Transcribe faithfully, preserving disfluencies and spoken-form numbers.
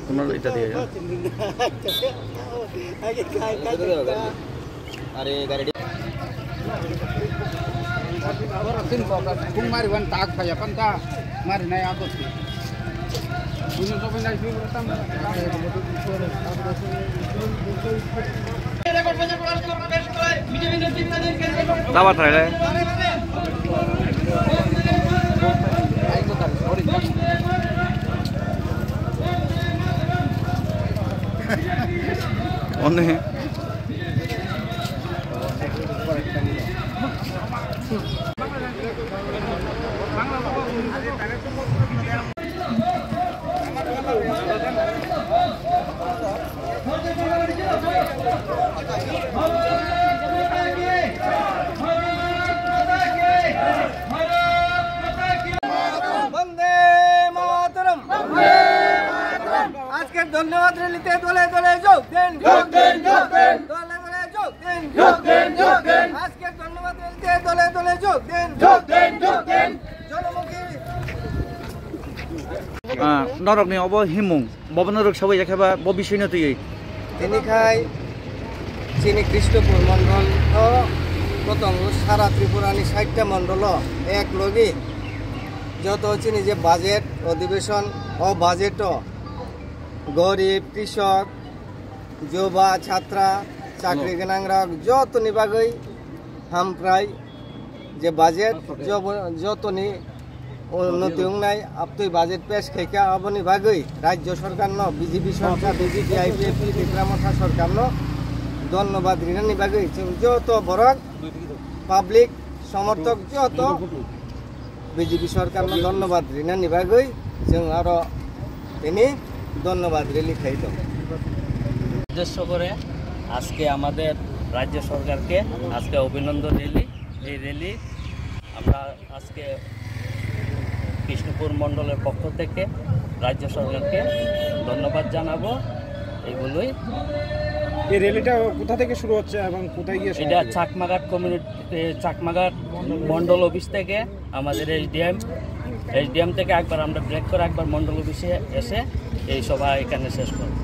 Tomato ita diye ya. Are gari. Kung mari wan tak phaya pan ta mari nai abot. Tama thaile. One. বন্দে মাতরম। আজকের ধন্যবাদ র‍্যালিতে দলে দলে যোগ দিন। যোগ দিন, যোগ দিন। দলে দলে যোগ দিন। যোগ দিন, যোগ দিন। আজকের ধন্যবাদ র‍্যালিতে দলে দলে যোগ দিন। যোগ দিন, যোগ দিন। জনমুখী। Ah, norokni obo himung, bobo norok sabai ya khe ba bo bisino twiwi. Tini khai chini Krishnapur mondol to kotongo sara Tripura ni sait ta mondolo ek logi joto chini je budget odhibeshon o budget o gorib, krishok, joba, chhatra, chakri gwnangrok jotoni bagwi hamprai je budget jobo-, jotoni unnoti wngnai abtwi budget pass khaikha, aboni bagwi rajya sarkarno, B J P sarkar, B J P I P F T Tipra Motha sarkarno dhonnobad rinani bagwi chwng joto borok public somorthok joto B J P সরকারকে ধন্যবাদ rinani bagwi chwng aro tini dhonnobad rally khai tongo. উদ্দেশ্য করে আজকে আমাদের রাজ্য সরকারকে আজকে অভিনন্দন র‍্যালি। এই র‍্যালি আমরা আজকে কৃষ্ণপুর মণ্ডলের পক্ষ থেকে রাজ্য সরকারকে ধন্যবাদ জানাবো। এগুলোই। এই র‍্যালিটা কোথা থেকে শুরু হচ্ছে এবং কোথায় গিয়ে এটা সমাপ্তি হবে? চাকমাঘাট কমিউনিটি, এ, চাকমাঘাট মণ্ডল অফিস থেকে আমাদের এসডিএম, এসডিএম থেকে একবার আমরা ব্রেক করে একবার মণ্ডল অফিসে এসে এই সভা এখানে শেষ করব।